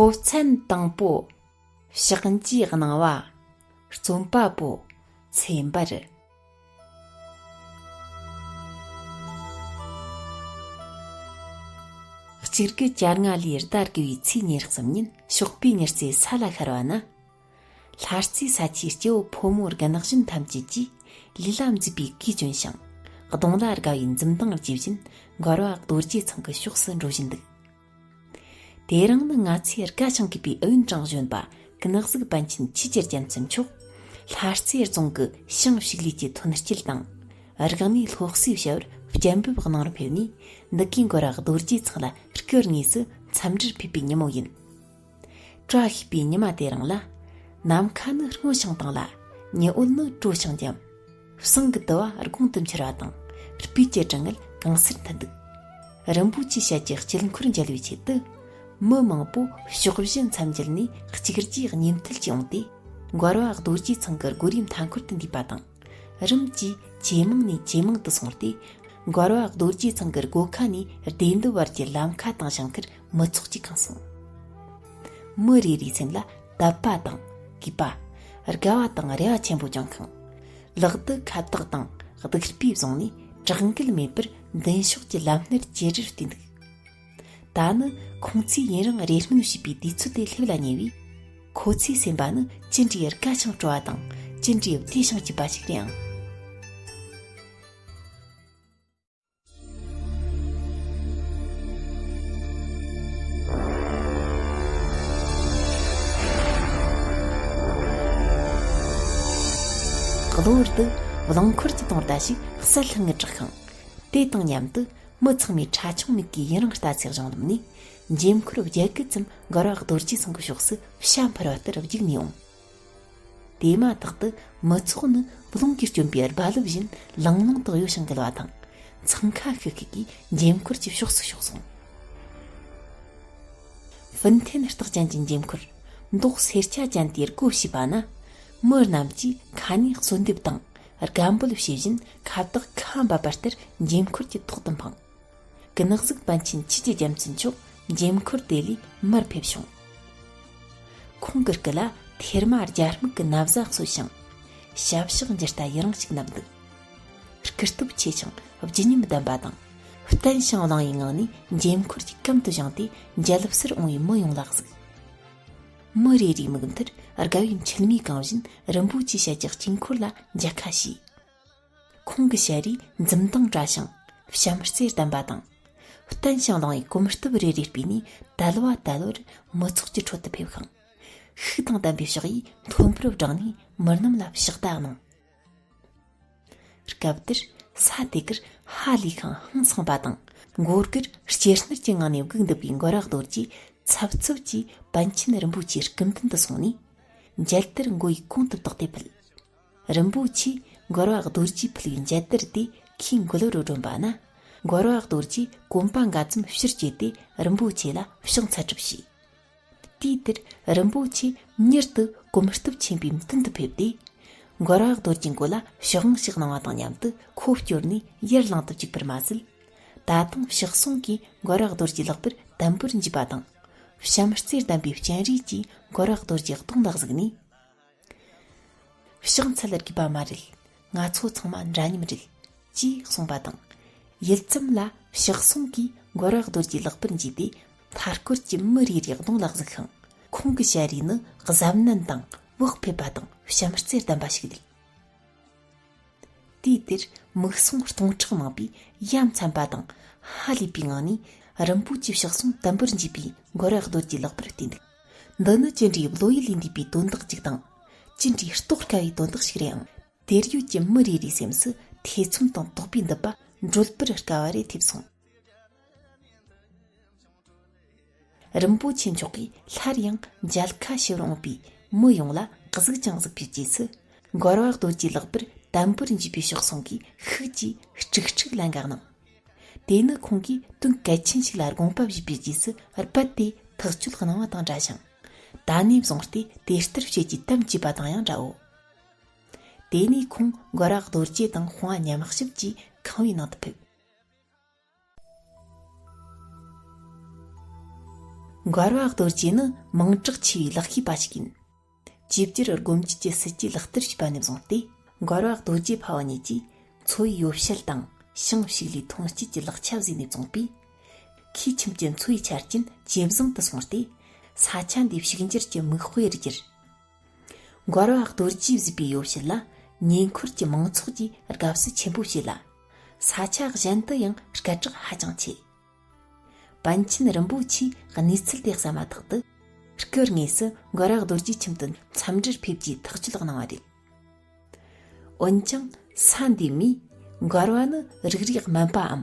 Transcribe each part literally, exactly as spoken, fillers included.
ཕོ་མཚན་དང་པོ། ཕྱག་འཇའི་སྣང་བ། རྩོམ་པ་པོ། ཚེ་འབར། གཅིག་དགུ་གྱ་ལྔ་ལོའི་ཟླ་དགུ་བའི་ཚེས་ཉེར་གསུམ་ཉིན་ཞོགས་པའི་ཉི་རྩེ་ས་ལ་ཤར་བ་ན། ལྷ་རྩེའི་ས་ཆའི་སྐྱེ་བོ་ཕོ་མོ་རྒན་གཞོན་ཐམས་ཅད་ཀྱིས་ལུས་ལ་མཛེས་པའི་གོས་གྱོན་ཞིང་། གདོང་ལ་དགའ་བའི་འཛུམ་མདངས་རྒྱས་བཞིན་འགོར་བ་རྡོ་རྗེ་ཚང་གི་ཕྱོགས་སུ་འགྲོ་བཞིན་འདུག། དེ་རིང་ནི་ང་ཚོའི་དགའ་ཞིང་གུས་པའི་ཨུ་ཡོན་ཀྲང་གཞོན་པ་ཀུན་གཟིགས་པཎ་ཆེན་ཆོས་ཀྱི་རྒྱལ་མཚན་མཆོག་ལྷ་རྩེ་རྫོང་གི་ཞིང་ཕྱུགས་ལས་ཀྱི་ཐོན་སྐྱེད་དང་། རིག་གནས་སློབ་གསོའི་བྱ་བར་སྤྱན་འབུབ་གནང་རུ་ཕེབས་ནས། འདི་གའི་འགོར་བ་རྡོ་རྗེ་ཚང་ལ་སྐུ་དངོས་སུ་འཚམས་འདྲིར་ཕེབས་པའི་ཉིན་མོ་ཡིན། བཀྲ་ཤིས་པའི་ཉི་མ་དེ་རིང་ལ། ནམ་མཁའ་ནི་སྔོ་ཞིང་དྭངས་ལ། ཉི་འོད་ནི་དྲོ་ཞིང་འཇམ། བསང་གི་དུ་བ་དགུང་དུ་འཕྱུར་བ་དང་། སྤོས་ཀྱི་སྒྲོན་དངུལ་གང་སར་འཐིམ་འདུག། རིན་པོ་ཆེ་ཞལ་གྱི་དཀྱིལ་འཁོར་མཇལ་བའི་ཆེད་དུ། མི་མང་པོ་ཕྱོགས་བཞི་མཚམས་བརྒྱད་ནས་གཅིག་རྗེས་གཉིས་མཐུད་ཀྱིས་འོངས་ཏེ། འགོར་བ་རྡོ་རྗེ་ཚང་གི་སྒོ་རའི་མཐའ་འཁོར་དུ་འདུས་པ་དང་། རིམ་གྱིས་ཇེ་མང་ནས་ཇེ་མང་དུ་སོང་སྟེ། འགོར་བ་རྡོ་རྗེ་ཚང་གི་སྒོ་ཁ་ནས་སྡེ་འདུ་བར་གྱི་ལམ་ཁ་དང་ཞིང་ཁར་མི་ཚོགས་ཀྱིས་ཁེངས་སོང་། མི་རེ་རེའི་སེམས་ལ་དད་པ་དང་གུས་པ། དགའ་བ་དང་རེ་བ་ཆེན་པོ་བཅངས་ཤིང་། ལག་ཏུ་ཁ་བཏགས་དང་གདུགས་སྤོས་བཟུང་ནས་དྲག་འགུལ་མེད་པར་མདུན་ཕྱོགས་ཀྱི་ལམ་སྣེར་ཇེ་རེར་བལྟས་འདུག། ད་ནི་ཁོང་ཚོས་ཡུན་རིང་རེ་སྨོན་བྱས་པའི་དུས་ཚོད་དེ་སླེབས་ལ་ཉེ་བས། ཁོ་ཚོའི་སེམས་པ་ནི་ཅི་འདྲའི་དགའ་ཞིང་སྤྲོ་བ་དང་ཅི་འདྲའི་བདེ་ཞིང་སྐྱིད་པ་ཞིག་རེད་ཨང་། གློ་བུར་དུ་རླངས་འཁོར་གྱི་དུང་བརྡ་ཞིག་གསལ་ལྷང་ངེར་གྲགས་ཤིང་། དེ་དང་མཉམ་དུ་མི་ཚང་མས་ཁྲ་ཆུང་མིག་གིས་ཡུན་རིང་ལྟ་ཚེ་གཞུང་ལམ་ནས་འཇེམ་འཁོར་བརྒྱད་དགུ་ཙམ་འགོར་བ་རྡོ་རྗེ་ཚང་གི་ཕྱོགས་སུ་བྱ་འཕུར་བ་ལྟར་རྒྱུགས་ནས་འོང་། དེ་མ་ཐག་ཏུ་མི་ཚོགས་ནི་རླུང་གིས་བསྐྱོན་པའི་རྦ་རླབས་བཞིན་ལང་ལོང་དུ་གཡོ་ཞིང་འགུལ་བ་དང་། འཚང་ཁ་ཤིག་ཤིག་གིས་འཇེམ་འཁོར་གྱི་ཕྱོགས་སུ་ཕྱོགས་སོང་། ཕུན་ཐེན་རྟགས་ཅན་གྱི་འཇེམ་འཁོར་མདོག་སེར་སྐྱ་ཅན་དེའི་སྒོ་ཕྱེས་པ་ན། མི་རྣམས་ཀྱིས་ཁ་ནས་གསོལ་འདེབས་དང་རྒན་འབོད་བྱེད་བཞིན་ཁ་བཏགས་ཁ་འབབ་པ་ལྟར་འཇེམ་འཁོར་གྱི་ཐོག་ཏུ་འཕངས། ཀུན་གཟིགས་པཎ་ཆེན་ཆོས་ཀྱི་རྒྱལ་མཚན་མཆོག་འཇེམ་འཁོར་དེ་ལས་མར་ཕེབས་བྱུང་། ཁོང་གི་སྐུ་ལ་ཐེར་མ་རྒྱ་སྨུག་གི་ན་བཟའ་གསོལ་ཞིང་། ཞབས་ཕྱག་འཇལ་ལྟ་ཡི་རང་ཞིག་བསྣམས་འདུག། སྐུ་སྟོབས་ཆེ་ཞིང་བརྗིད་ཉམས་ལྡན་པ་དང་། བརྟན་ཞིང་བླངས་པའི་ངང་ནས་འཇེམ་འཁོར་གྱི་གམ་དུ་བཞེངས་ཏེ་མཇལ་ཕྱིར་འོང་བའི་མི་ཡོངས་ལ་གཟིགས། མི་རེ་རེའི་མིག་མཐར་དགའ་བའི་མཆི་མས་གང་བཞིན་རིན་པོ་ཆེ་ཞལ་གྱི་དཀྱིལ་འཁོར་ལ་མཇལ་ཁ་ཞུས། ཁོང་གི་ཞལ་རས་འཛུམ་མདངས་བཀྲ་ཞིང་བྱམས་བརྩེ་ལྡན་པ་དང་། བརྟན་ཞིང་ལྡང་བའི་གོམ་སྟབས་རེ་རེ་སྤོས་ནས་དལ་བ་དལ་བུར་མི་ཚོགས་ཀྱི་ཁྲོད་དུ་ཕེབས་ཤིང་། ཤུགས་དང་ལྡན་པའི་ཕྱག་གཡས་མཐོན་པོར་བསྒྲེངས་ནས་མི་རྣམས་ལ་ཕྱག་བརྡ་གནང་། སྐབས་དེར་ས་དེ་གར་ཧ་ལས་ཤིང་ཧང་སངས་པ་དང་། མགོ་སྒུར་ལྕེ་སྣར་གྱི་ངང་ནས་སྒུག་འདུག་པའི་འགོར་བ་རྡོ་རྗེས་འཚབ་འཚུབ་ཀྱིས་པཎ་ཆེན་རིན་པོ་ཆེའི་སྐུ་མདུན་དུ་སོང་ནས། མཇལ་དར་མགོ་བོའི་གོང་དུ་བཏེགས་ཏེ་ཕུལ། རིན་པོ་ཆེས་འགོར་བ་རྡོ་རྗེས་ཕུལ་བའི་མཇལ་དར་དེ་ཁོའི་མགུལ་རུ་སྒྲོན་པ་ན། འགོར་བ་རྡོ་རྗེས་གོམ་པ་འགའ་ཙམ་ཕྱིར་བསྐྱེད་དེ་རིན་པོ་ཆེ་ལ་ཕྱག་འཚལ་གྲབས་བྱས། དུས་དེར་རིན་པོ་ཆེ་མྱུར་དུ་གོམ་སྟབས་ཆེན་པོས་མདུན་དུ་ཕེབས་ཏེ། འགོར་བ་རྡོ་རྗེའི་མགོ་ལ་ཕྱག་དབང་ཞིག་གནང་བ་དང་མཉམ་དུ་ཁོ་བསྐྱོར་ནས་ཡར་ལངས་དུ་བཅུག་པར་མ་ཟད། ད་དུང་ཕྱག་ཟུང་གིས་འགོར་བ་རྡོ་རྗེའི་ལག་པར་དམ་པོར་འཇུས་པ་དང་། བྱམས་བརྩེ་ལྡན་པའི་སྤྱན་རས་ཀྱིས་འགོར་བ་རྡོ་རྗེའི་གདོང་ལ་གཟིགས་ནས། ཕྱག་འཚལ་དགོས་པ་མ་རེད། ང་ཚོ་ཚང་མ་འདྲ་མཉམ་རེད། ཅེས་གསུངས་པ་དང་། ཡུད་ཙམ་ལ་ཕྱག་ཟུང་གིས་འགོར་བ་རྡོ་རྗེའི་ལག་པར་འཇུས་ཏེ། མཐའ་སྐོར་གྱི་མི་རེ་རེའི་གདོང་ལ་གཟིགས་ཤིང་། ཁོང་གི་ཞལ་རས་ནི་གཟབ་ནན་དང་བག་ཕེབས་པ་དང་བྱམས་བརྩེ་ལྡན་པ་ཞིག་རེད། དུས་དེར་མིག་ཟུང་སྟོང་ཕྲག་ནང་པས་ཡ་མཚན་པ་དང་ཧ་ལས་པའི་ངང་ནས་རིན་པོ་ཆེའི་ཕྱག་ཟུང་དམ་པོར་འཇུས་པའི་འགོར་བ་རྡོ་རྗེའི་ལག་པར་བལྟས་འདུག། འདི་ནི་ཅི་འདྲའི་བློ་ཡུལ་ལས་འདས་པའི་དོན་དག་ཅིག་དང་། ཅི་འདྲའི་རྟོགས་དཀའ་བའི་དོན་དག་ཞིག་རེད་ཨང་། དེར་ཡོད་ཀྱི་མི་རེ་རེའི་སེམས་སུ་ཐེ་ཚོམ་དང་དོགས་པའི་མདུད་པ་འགྲོལ་བར་དཀའ་བ་རེ་ཐེབས་སོང་། རིན་པོ་ཆེ་མཆོག་གིས་སླར་ཡང་མཇལ་ཁ་ཞུ་བར་འོངས་པའི་མི་ཡོངས་ལ་གཟིགས་ཀྱང་གཟིགས་པའི་རྗེས་སུ། འགོར་བ་རྡོ་རྗེའི་ལག་པར་དམ་པོར་འཇུས་པའི་ཕྱག་ཟུང་གིས་ཤུགས་ཀྱིས་དཀྲུག་དཀྲུག་ལན་འགའ་གནང་། དེ་ནི་ཁོང་གིས་དོན་གལ་ཆེན་ཞིག་ལ་དགོངས་པ་བཞེས་པའི་རྗེས་སུ་རྦད་དེ་ཐག་གཅོད་གནང་བ་དང་འདྲ་ཞིང་། ད་ནས་བཟུང་སྟེ་དེ་ལྟར་བྱེད་ཀྱི་དམ་བཅས་པ་དང་ཡང་འདྲའོ། དེ་ནས་ཁོང་འགོར་བ་རྡོ་རྗེ་དང་དཔུང་བ་མཉམ་གཤིབ་ཀྱིས་ཁང་བའི་ནང་དུ་ཕེབས། འགོར་བ་རྡོ་རྗེ་ནི་མིང་གྲགས་ཆེ་བའི་ལག་ཤེས་པ་ཞིག་ཡིན། ཇེ་བསྒྱུར་སྒོམ་བརྒྱུད་ཀྱི་སྲིད་ཇུས་ལག་བསྟར་བྱས་པ་ནས་བཟུང་སྟེ། འགོར་བ་རྡོ་རྗེ་ཕ་བུ་གཉིས་ཀྱིས་འཚོ་བའི་ཡོ་བྱད་དང་ཞིང་ཕྱུགས་ལས་ཐོན་སྐྱེད་ཀྱི་ལག་ཆ་བཟོས་ནས་བཙོངས་པས། ཁོའི་ཁྱིམ་གྱི་འཚོ་བའི་ཆ་རྐྱེན་ཇེ་བཟང་དུ་སོང་སྟེ། ས་ཆ་འདིའི་ཕྱུག་འགྱུར་གྱི་མིག་དཔེར་གྱུར། འགོར་བ་རྡོ་རྗེས་བཟོས་པའི་ཡོ་བྱད་ལ་ཉེ་འཁོར་གྱི་མང་ཚོགས་ཀྱིས་དགའ་བསུ་ཆེན་པོ་བྱས་ལ། ས་ཆ་གཞན་དུ་ཡང་སྐད་གྲགས་ཧ་ཅང་ཆེ། པཎ་ཆེན་རིན་པོ་ཆེས་གནས་ཚུལ་དེ་གསན་མ་ཐག་ཏུ། སྐུ་དངོས་སུ་འགོར་བ་རྡོ་རྗེའི་ཁྱིམ་དུ་འཚམས་འདྲིར་ཕེབས་རྒྱུའི་ཐག་གཅོད་གནང་བ་རེད། འོན་ཀྱང་ས་འདིའི་མིས་འགོར་བ་ནི་རིགས་རུས་དམན་པའམ་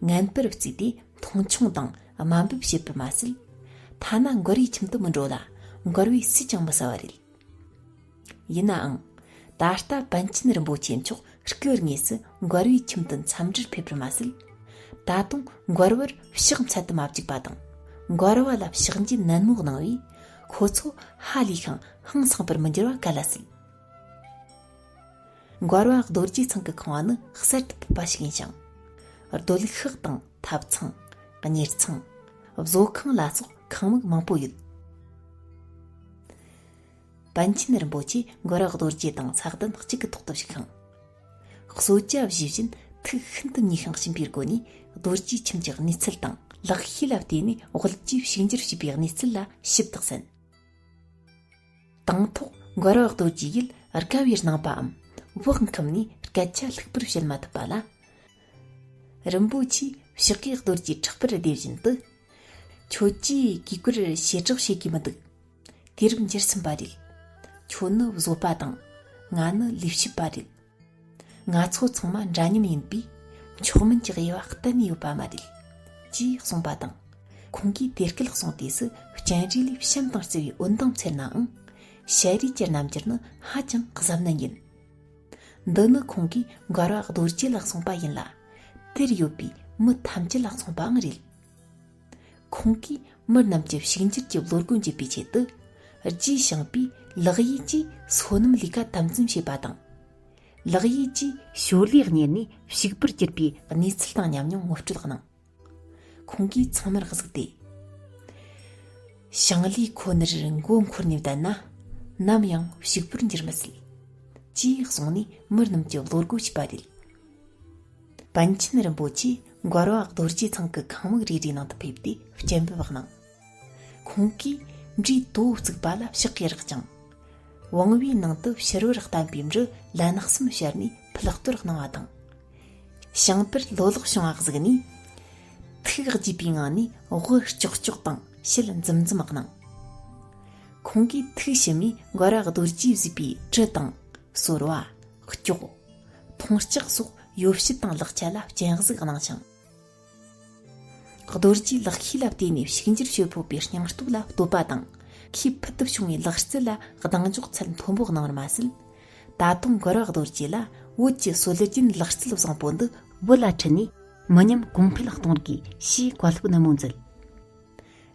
ངན་པར་བརྩིས་ཏེ་མཐོང་ཆུང་དང་དམའ་འབེབས་བྱེད་པར་མ་ཟད། ཐ་ན་འགོར་བའི་ཁྱིམ་དུ་མི་འགྲོ་ལ་འགོར་བའི་ཟས་ཀྱང་མི་ཟ་བ་རེད། ཡིན་ནའང་། ད་ལྟ་པཎ་ཆེན་རིན་པོ་ཆེ་མཆོག་སྐུ་དངོས་སུ་འགོར་བའི་ཁྱིམ་དུ་འཚམས་འདྲིར་ཕེབས་པར་མ་ཟད། ད་དུང་འགོར་བར་ཕྱག་འཚལ་དུ་མ་བཅུག་པ་དང་། འགོར་བ་ལ་ཕྱག་འགྱེད་ནན་མོ་གནང་བས། ཁོ་ཚོ་ཧ་ལས་ཤིང་ཧང་སངས་པར་མི་འགྱུར་བ་ག་ལ་སྲིད། འགོར་བ་རྡོ་རྗེ་ཚང་གི་ཁང་བ་ནི་གསར་དུ་ཕུབ་པ་ཞིག་ཡིན་ཞིང་། རྡོ་ལུག་ཤག་དང་ཐབ་ཚང་། གཉེར་ཚང་། བཟོ་ཁང་ལ་སོགས་ཁང་མིག་མང་པོ་ཡོད། པཎ་ཆེན་རིན་པོ་ཆེས་འགོར་བ་རྡོ་རྗེ་དང་ས་གདན་གཅིག་གི་ཐོག་ཏུ་བཞུགས་ཤིང་། གསོལ་ཇ་བཞེས་བཞིན་ཐུགས་ཤིན་ཏུ་མཉེས་ཤིང་ཞུམ་པའི་སྒོ་ནས་རྡོ་རྗེའི་ཁྱིམ་གྱི་གནས་ཚུལ་དང་ལག་ཤེས་ལ་བརྟེན་ནས་དབུལ་གྱིས་ཕྱུག་འགྱུར་བྱས་པའི་གནས་ཚུལ་ལ་ཞིབ་ཏུ་གསན། དང་ཐོག་འགོར་བ་རྡོ་རྗེ་ཡིས་དགའ་བའི་སྣང་བའམ་བག་འཁུམས་ནས་སྐད་ཆ་ལྷུག་པོར་བཤད་མ་ཐུབ་པ་ལ། རིན་པོ་ཆེས་ཕྱག་གིས་རྡོ་རྗེའི་ཕྲག་པར་བདེ་བཞིན་དུ། ཁྱོད་ཀྱིས་གུས་བཀུར་ཞེ་དྲག་བྱེད་ཀྱི་མི་འདུག་དུས་རབས་འགྱུར་ཟིན་པ་རེད། ཁྱོད་ནི་བཟོད་པ་དང་། ང་ནི་ལས་བྱེད་པ་རེད། ང་ཚོ་ཚང་མ་འདྲ་མཉམ་ཡིན་པས། མཆོག་དམན་གྱི་དབྱེ་བ་གཏན་ནས་ཡོད་པ་མ་རེད། ཅེས་གསུངས་པ་དང་། ཁོང་གིས་དེ་སྐད་གསུངས་དུས་སུ་སྤྱན་རས་ལས་བྱམས་དང་བརྩེ་བའི་འོད་མདངས་འཚེར་ནའང་། ཞལ་རས་ཀྱི་རྣམ་འགྱུར་ནི་ཧ་ཅང་གཟབ་ནན་ཡིན། འདི་ནི་ཁོང་གིས་འགོར་བ་རྡོ་རྗེ་ལ་གསུངས་པ་ཡིན་ལ། དེར་ཡོད་པའི་མི་ཐམས་ཅད་ལ་གསུངས་པའང་རེད། ཁོང་གིས་མི་རྣམས་ཀྱི་ཕྱུག་འགྱུར་གྱི་བློ་སྒོ་འབྱེད་པའི་ཆེད་དུ། རྗེས་བཞེངས་པའི་ལག་གཡས་ཀྱིས་སོ་ནམ་ལས་ཀ་དམ་འཛིན་བྱེད་པ་དང་། ལག་གཡས་ཀྱིས་ཞོར་ལས་གཉེར་ནས་ཕྱུག་པོར་གྱུར་པའི་གནས་ཚུལ་དང་ཉམས་མྱོང་ངོ་སྤྲོད་གནང་། ཁོང་གིས་ཚང་མར་གཟིགས་ཏེ། ཞིང་ལས་ཁོ་ནར་མགོ་འཁོར་ནས་བསྡད་ན། ནམ་ཡང་ཕྱུག་པོར་འགྱུར་མི་སྲིད། ཅེས་གསུངས་ནས་མི་རྣམས་ཀྱི་བློ་སྒོ་ཕྱེས་པ་རེད། པཎ་ཆེན་རིན་པོ་ཆེས་འགོར་བ་རྡོ་རྗེ་ཚང་གི་ཁང་མིག་རེ་རེའི་ནང་དུ་ཕེབས་ཏེ་སྤྱན་འབུལ་བ་གནང་། ཁོང་གིས་འབྲས་དོ་བོ་བརྩིགས་པ་ལ་ཕྱག་གིས་རེག་ཅིང་། བང་བུའི་ནང་དུ་ཕྱི་རོལ་བསྟན་པའི་འབྲུ་ལན་གསུམ་ཤར་ནས་ཕུལ་གཏོར་གནང་བ་དང་། ཞིང་པར་ལོ་ལོག་བྱུང་བ་གཟིགས་ནས། ཐུགས་དགྱེས་པའི་ངང་ནས་དབུ་ལྕོག་ལྕོག་དང་ཞལ་འཛུམ་འཛུམ་གནང་། ཁོང་གིས་ཐུགས་ཞུམ་མོས་འགོར་བ་རྡོ་རྗེས་བཟོས་པའི་གྲུ་དང་། སོལ་བ། ལྕོག་མཐོང་ལྕགས་སོགས་ཡོ་བྱད་དང་ལག་ཆ་ལ་སྤྱན་གཟིགས་གནང་ཞིང་། རྡོ་རྗེའི་ལག་ཤེས་ལ་བརྟེན་ནས་ཕྱུག་འགྱུར་བྱེད་ཕོད་པའི་སྙིང་སྟོབས་ལ་བསྟོད་པ་དང་། ཁོས་ཕུལ་དུ་བྱུང་བའི་ལག་རྩལ་ལ་གདེང་འཇོག་ཚད་མཐོན་པོ་གནང་བར་མ་ཟད། ད་དུང་འགོར་བ་རྡོ་རྗེ་ལ་བོད་ཀྱི་སྲོལ་རྒྱུན་ལག་རྩལ་བཟང་པོ་འདི་བོད་ལ་ཁྲིད་ནས་མི་ཉམས་གོང་འཕེལ་གཏོང་དགོས་ཞེས་བཀའ་སློབ་ནན་མོ་མཛད།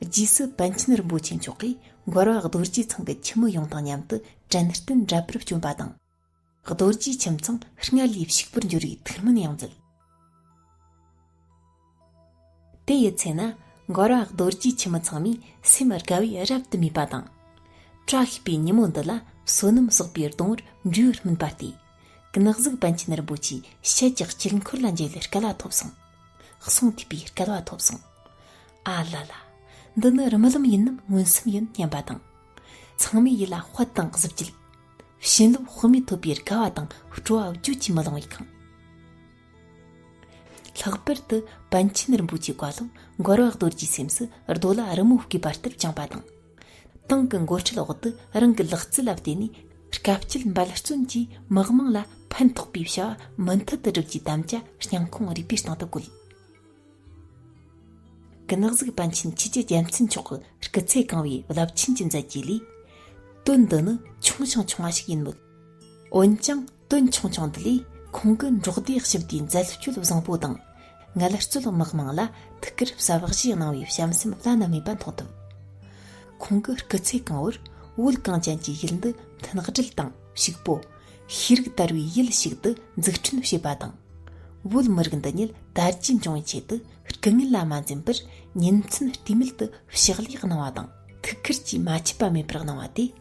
རྗེས་སུ་པཎ་ཆེན་རིན་པོ་ཆེ་མཆོག་གིས་འགོར་བ་རྡོ་རྗེ་ཚང་གི་ཁྱིམ་མི་ཡོངས་དང་མཉམ་དུ་དྲན་རྟེན་འདྲ་པར་བསྐྱོན་པ་དང་། རྡོ་རྗེའི་ཁྱིམ་ཚང་སྔར་ལས་ཕྱུག་པོར་འགྱུར་བའི་ཐུགས་སྨོན་ཡང་མཛད། དེ་ཡི་ཚེ་ན་འགོར་བ་རྡོ་རྗེའི་ཁྱིམ་མི་ཚང་མའི་སེམས་དགའ་བས་རབ་ཏུ་མོས་པ་དང་། བཀྲ་ཤིས་པའི་ཉིན་མོ་འདི་ལ་བསོད་ནམས་གསོག་པའི་སྡོང་བོར་འབྲས་བུ་སྨིན་པ་སྟེ། ཀུན་གཟིགས་པཎ་ཆེན་རིན་པོ་ཆེའི་ཞལ་གྱི་དཀྱིལ་འཁོར་ལ་མཇལ་བའི་སྐལ་བ་ཐོབ་སོང་། གསུང་ཐོས་པའི་སྐལ་བ་ཐོབ་སོང་། ཨ་ལ་ལ། འདི་ནི་རྨི་ལམ་ཡིན་ནམ་མངོན་སུམ་ཡིན་སྙམ་པ་དང་། ཚང་མའི་ཡིད་ལ་དཔལ་དང་གཟི་བརྗིད། བྱིན་རླབས་དཔག་མེད་ཐོབ་པའི་དགའ་བ་དང་སྤྲོ་བ་བརྗོད་ཀྱིས་མི་ལང་བའི་ཁང་། ལྷག་པར་དུ་པཎ་ཆེན་རིན་པོ་ཆེའི་བཀའ་སློབ་འགོར་བ་རྡོ་རྗེའི་སེམས་སུ་རྡོ་ལ་རི་མོ་བརྐོས་པ་ལྟར་བཅངས་པ་དང་། ཏང་གི་འགོ་ཁྲིད་འོག་ཏུ་རང་གི་ལག་རྩལ་ལ་བརྟེན་ནས་དཀའ་སྤྱད་འབད་བརྩོན་གྱིས་མི་དམངས་ལ་ཕན་ཐོགས་པའི་བྱ་བ་མུ་མཐུད་དུ་བསྒྲུབ་རྒྱུའི་དམ་བཅའ་སྙིང་ཁོང་རུས་པའི་གཏིང་དུ་བཀོད། ཀུན་གཟིགས་པཎ་ཆེན་ཆོས་རྒྱལ་རྒྱལ་མཚན་མཆོག་གི་སྐུ་ཚེ་གང་བའི་རླབས་ཆེན་གྱི་མཛད་རྗེས་ལས། དོན་འདི་ནི་ཆུང་ཞིང་ཆུང་བ་ཞིག་ཡིན་མོད། འོན་ཀྱང་དོན་ཆུང་ཆུང་འདི་ལས་ཁོང་གི་འབྲོག་སྡེ་ཞི་བདེའི་མཛད་སྤྱོད་བཟང་པོ་དང་། ངལ་རྩོལ་མི་དམངས་ལ་ཐུགས་ཁུར་གསབ་བཞེས་གནང་བའི་བྱམས་སེམས་བླ་ན་མེད་པ་མཐོང་ཐུབ། ཁོང་གི་སྐུ་ཚེ་གང་བོར་བོད་གངས་ཅན་གྱི་ཡུལ་འདི་མཐུན་སྒྲིལ་དང་ཕྱུག་པོ། ཤེས་རིག་དར་བའི་ཡུལ་ཞིག་ཏུ་འཛུགས་སྐྲུན་བྱེད་པ་དང་། བོད་མི་རིགས་འདི་ཉིད་དར་རྒྱས་འབྱུང་བའི་ཆེད་དུ། སྐུ་ངལ་ལ་མ་འཛེམས་པར་ཉིན་མཚན་ལྟོས་མེད་དུ་ཕྱག་ལས་གནང་བ་དང་། ཐུགས་ཁུར་གྱིས་མ་ཆད་པ་མེད་པར་གནང་བ་དེས།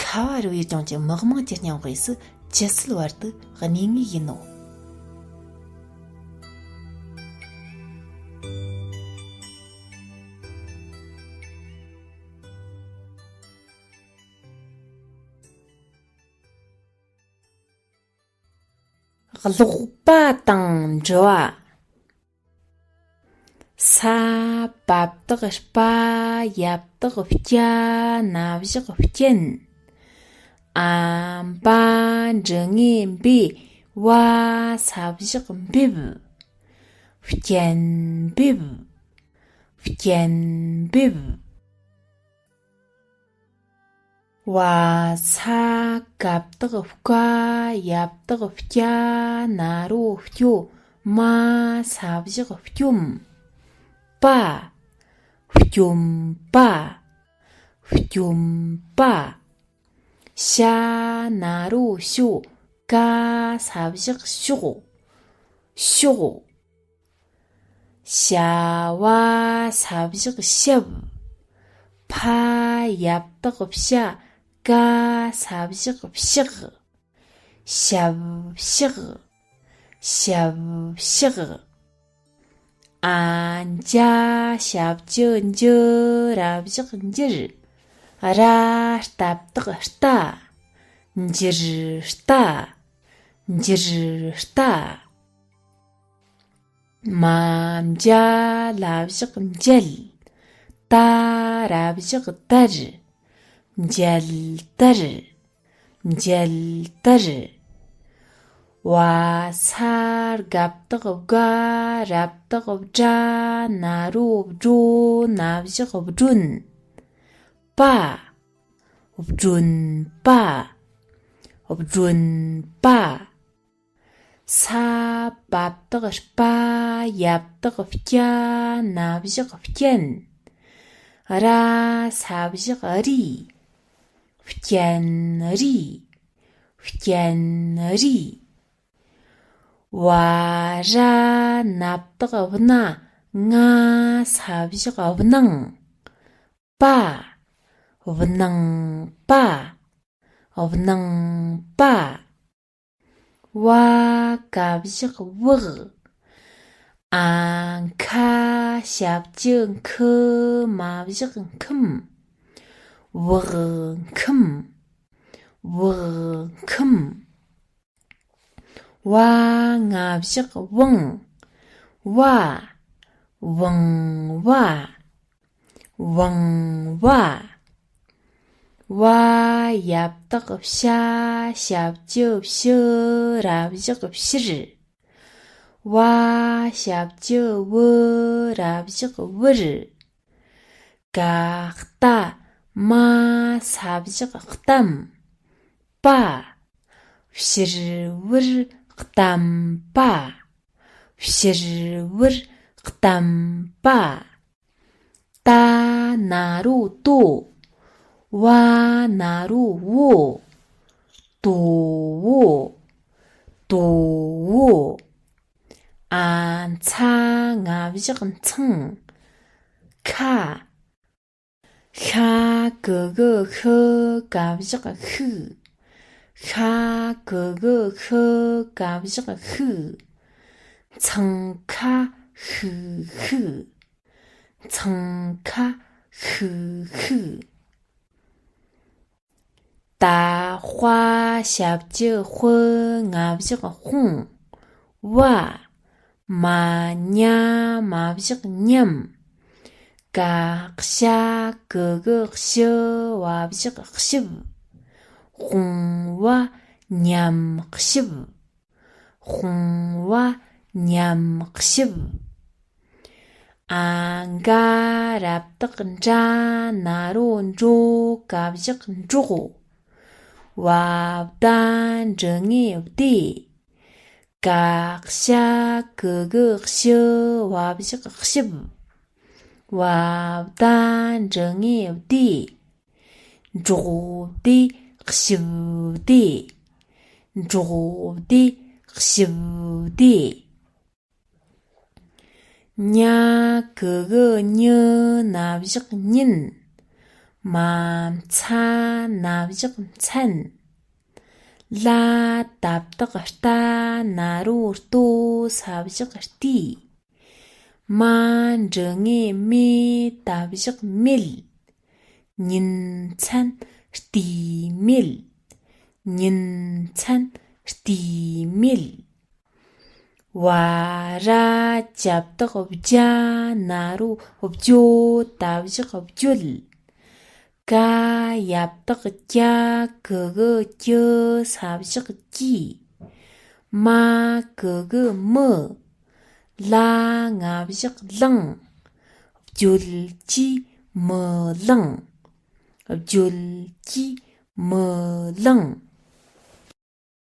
ཁ་བ་རི་བོས་ཀྱང་གི་མི་དམངས་ཀྱི་སྙིང་དབུས་སུ་ཇི་སྲིད་བར་དུ་གནས་ངེས་ཡིན་ནོ། ཀློག་པ་དང་འབྲི་བ། ས་བ་བཏགས་སྤ་ཡ་བཏགས་སྤྱ་ན་བཞག་སྤྱན། ཨ་འབ་འབྲི་ངེས་འབེ་བ་ས་བཞག་འབེབས། སྤྱན་འབེབས། སྤྱན་འབེབས། བ་ས་ག་བཏགས་སྐ་ཡ་བཏགས་སྐྱ་ན་རོ་སྐྱོ་མ་ས་བཞག་སྐྱོམ། པ། སྐྱོམ་པ། སྐྱོམ་པ། ཤ་ན་རོ་ཤོ་ཀ་ས་བཞག་ཤོག། ཤོག། ཤ་བ་ས་བཞག་ཤབ། ཕ་ཡ་བཏགས་ཕྱ་ཀ་ས་བཞག་ཕྱག། ཤབ་ཕྱག། ཤབ་ཕྱག། ཨ་འཇ་ཞབས་ཀྱུ་འཇུ་ར་བཞག་འཇུར། ར་རྟ་བཏགས་རྟ། འཇུར་རྟ། འཇུར་རྟ། མ་འཇའ་ལ་བཞག་མཇལ། ཏ་ར་བཞག་དར། མཇལ་དར། མཇལ་དར། བ་ས་ག་བཏགས་སྒ་ར་བཏགས་སྒྲ་ན་རོ་སྒྲོ་ན་བཞག་སྒྲོན། པ། སྒྲོན་པ། སྒྲོན་པ། ས་བ་བཏགས་སྤ་ཡ་བཏགས་སྤྱ་ན་བཞག་སྤྱན། ར་ས་བཞག་རིས། སྤྱན་རིས། སྤྱན་རིས། བ་ར་ན་བཏགས་སྣ་ང་ས་བཞག་སྣང་། པ། སྣང་པ། སྣང་པ། བ་ག་བཞག་བག། ཨ་ཁ་ཞབས་ཀྱུ་ཁུ་མ་བཞག་ཁུམ། བག་ཁུམ། བག་ཁུམ། བ་ང་བཞག་བང་། བ། བང་བ། བང་བ། བ་ཡ་བཏགས་བྱ་ཞབས་ཀྱུ་བྱུ་ར་བཞག་བྱུར། བ་ཞབས་ཀྱུ་བུ་ར་བཞག་བུར། ག་ཏ་མ་ས་བཞག་གཏམ། པ། བྱུར་བུར་གཏམ་པ། བྱུར་བུར་གཏམ་པ། ཏ་ན་རོ་ཏོ། བ་ན་རོ་བོ། ཏོ་བོ། ཏོ་བོ། ཨ་ཚ་ང་བཞག་མཚང་། ཁ། ཤ་གི་གུ་ཤུ་ག་བཞག་ཤུག། ཤ་གི་གུ་ཤུ་ག་བཞག་ཤུག། མཚང་ཁ་ཤུག་ཤུག། མཚང་ཁ་ཤུག་ཤུག། ད་ཧ་ཞབས་ཀྱུ་ཧུ་ང་བཞག་ཧུང་། བ། མ་ཉ་མ་བཞག་མཉམ། ག་ཤ་གི་གུ་ཤུ་བ་བཞག་ཤུབ། ཧུང་བ་མཉམ་ཤུབ། ཧུང་བ་མཉམ་ཤུབ། ཨ་ག་ར་བཏགས་འགྲ་ན་རོ་འགྲོ་ག་བཞག་འགྲོགས། བ་བ་ད་འབྲི་ངེས་བདེ། ག་ཤ་གི་གུ་ཤུ་བ་བཞག་ཤུབ། བ་བ་ད་འབྲི་ངེས་བདེ། འགྲོགས་བདེ་ཤུབ་བདེ། འགྲོགས་བདེ་ཤུབ་བདེ། ཉ་གི་གུ་ཉི་ན་བཞག་ཉིན། མ་མཚ་ན་བཞག་མཚན། ལ་ཏ་བཏགས་ལྟ་ན་རོ་ལྟོ་ས་བཞག་ལྟོས། མ་འགྲེང་བུ་མེ་ད་བཞག་མེད། ཉིན་མཚན་ལྟོས་མེད། ཉིན་མཚན་ལྟོས་མེད། བ་ར་ཇ་བཏགས་བྱ་ན་རོ་བྱོ་ད་བཞག་བྱོད། ཀ་ཡ་བཏགས་ཀྱ་གི་གུ་ཀྱི་ས་བཞག་ཀྱིས། མ་གི་གུ་མི། ལ་ང་བཞག་ལང་། བྱོད་ཀྱིས་མི་ལང་། བྱོད་ཀྱིས་མི་ལང་།